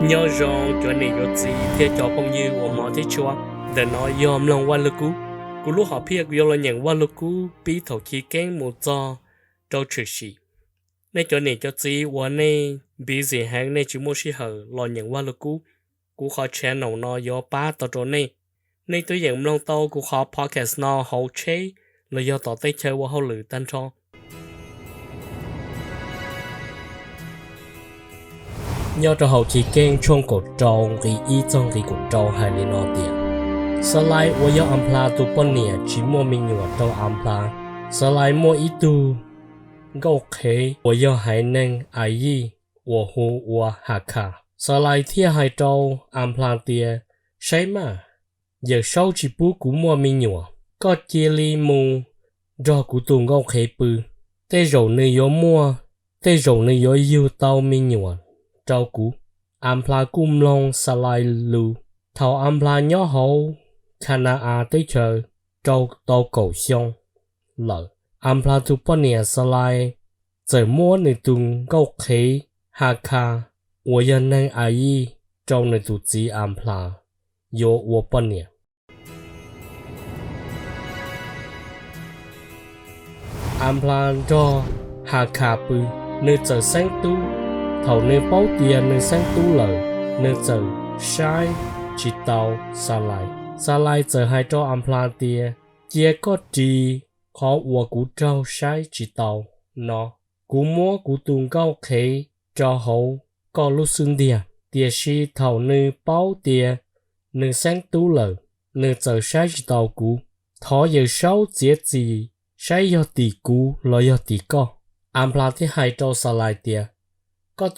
Nyob zoo cov niam cov txiv thiab cov phooj ywg uas hmov thiab tshua. Ntawm no yog mloog Vaj Lug Kub. Kuv lub hom phiaj kuv yuav los nyeem Vaj Lug Kub pib thaum chiv keeb mus txog rau tshwm sim. Nej cov niam cov txiv uas nej busy heev, nej tsis muaj sij hawm los nyeem Vaj Lug Kub, kuv qhov channel no yuav pab tau rau nej. Nej twb yeem mloog tau kuv qhov podcast no hauv tsheb los yog tom teb chaws ua hauj lwm tag nrho. Nyob rau hauv Chiv Keeb tshooj kaum rau nqe ib txog nqe kaum rau hais li no tias, Xalais uas yog Anplas tus poj niam tsis muaj me nyuam rau Anplas. Xalais muaj ib tug nkauj qhev uas yog haiv neeg Ayij uas hu ua Hakhas. Xalais thiaj hais rau Anplas tias, Saib mas, Yawm Saub tsis pub kuv muaj me nyuam. Koj cia li mus nrog kuv tus nkauj qhev pw, tej zaum nws yuav muaj, tej zaum nws yuav yug tau me nyuam rau kuv. Anplas kuj mloog Xalais lus. Thaum Anplas nyob hauv Khana-as teb chaws rau tau kaum xyoo lawm, Anplas tus poj niam Xalais txawm muab nws tus nkauj qhev Hakhas uas yog neeg Ayij rau nws tus txiv Anplas yuav ua poj niam. Anplas nrog Hakhas pw, nws txawm xeeb tub. Thaum nws paub tias nws xeeb tub lawm, nws txawm saib tsis taus Xalais. Xalais txawm hais rau Anplas tias, Cia koj ris qhov uas kuv raug saib tsis taus no. Kuv muab kuv tus nkauj qhev rau hauv koj lub xub ntiag. Tiam sis thaum nws paub tias nws xeeb tub lawm, nws txawm saib tsis taus kuv. Thov Yawm Saub txiav txim saib yog tim kuv los yog tim koj. Anplas thiaj hais rau Xalais tias, Koj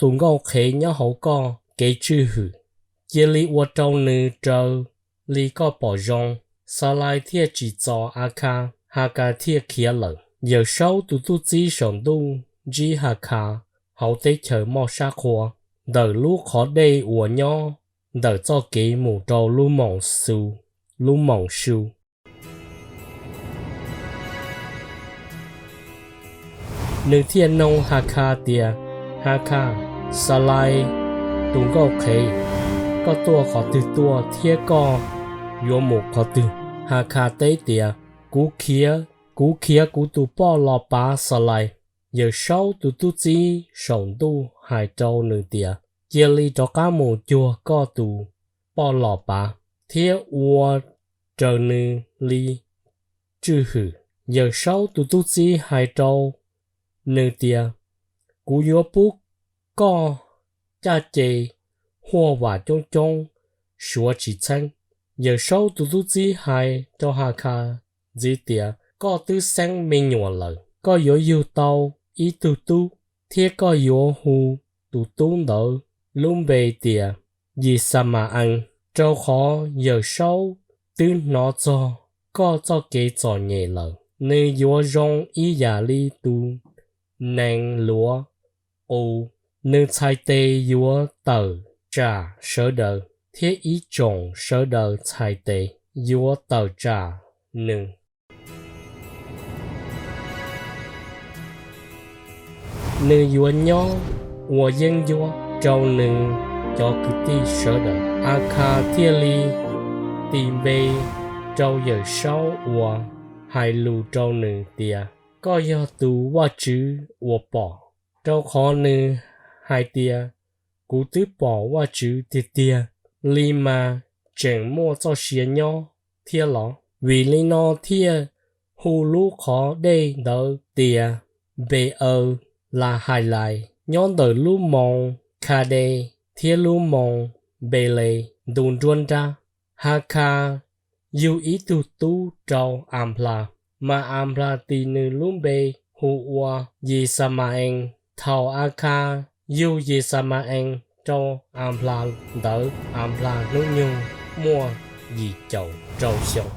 tus nkauj qhev nyob hauv koj kev tswj hwm, cia li ua rau nws raws li koj pom zoo. Xalais thiaj tsim txom Akhas, Hakhas thiaj khiav lawm. Yawm Saub tus tub txib saum ntuj ntsib Hakhas hauv teb chaws moj sab qhua, ntawm lub qhov dej uas nyob ntawm txoj kev mus rau lub moos Xus, lub moos Su. Nws thiaj noog Hakhas tias, Hakhas, Xalais tus nkauj qhev, koj tuaj qhov twg tuaj thiab koj yuav mus qhov twg? Hakhas teb tias, Kuv khiav, kuv khiav kuv tus poj los pav Xalais. Yawm Saub tus tub txib saum ntuj hais rau nws tias, Cia li rov qab mus cuag koj tus poj los pav, thiab ua raws nws li tswj hwm. Yawm Saub tus tub txib hais rau nws tias, Kuv yuav pub koj caj ces huaj vam coob coob suav tsis txheeb. Yawm Saub tus tub txib hais rau Hakhas ntxiv tias, Koj twb xeeb me nyuam lawm, koj yuav yug tau ib tug tub, thiab koj yuav hu tus tub ntawd lub npe tias Yixama-ees, rau qhov Yawm Saub twb hnov txog koj txoj kev txom nyem lawm. Nws yuav zoo ib yam li tus nees luav qus, nws txhais tes yuav tawm tsam sawv daws, thiab ib tsoom sawv daws txhais tes yuav tawm tsam nws. Nws yuav nyob ua yeeb ncuab rau nws cov kwv tij sawv daws. Akhas thiaj li tis npe rau Yawm Saub uas hais lus rau nws tias, Koj yog tus Vajtswv uas pom, rau qhov nws hais tias, Kuv twb pom Vajtswv tiag tiag li mas tseem muaj txoj sia nyob thiab los? Vim li no thiaj hu lub qhov dej ntawd tias Npe-aws Lahailais. Nyob ntawm lub moos Khades thiab lub moos Npele ntu nruab nrab, Hakhas yug ib tug tub rau Anplas, mas Anplas tis nws lub npe hu ua Yixama-ees. Thaum Akhas yug Yixama-ees rau Anplas ntawd, Anplas hnub nyoog muaj yim caum rau xyoo.